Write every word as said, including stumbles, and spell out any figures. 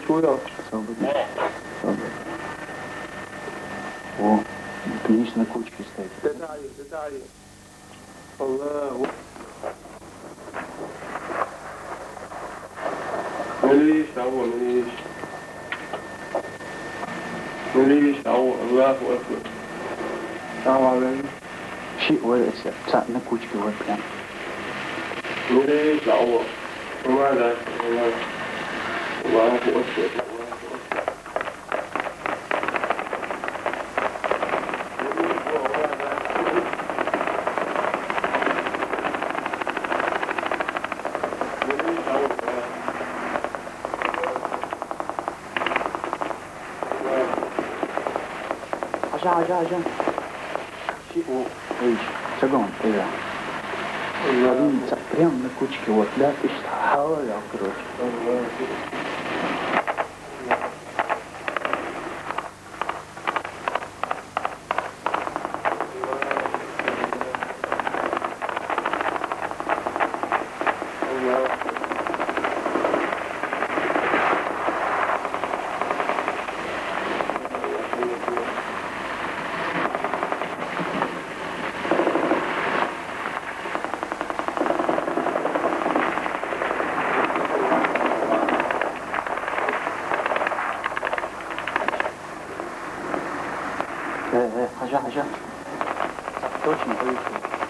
Чуял? Собака. Собака. О, конечно, на кучке стоит. Детали, детали. Аллаху. Милиш, Аллах, милиш. Милиш, Аллах, Аллаху акбар. Салам алейкум. Ши вар эсе, цаъ на кучке вар прям. Милиш, Аллах. Аллаху акбар. Аллаху акбар. Аша, аша, аша. Ши у, эй, шагом, эйра. Прям на кучке, вот, да, ты что, хавал, короче. Э, э, хажа, хажа. Точно, точно.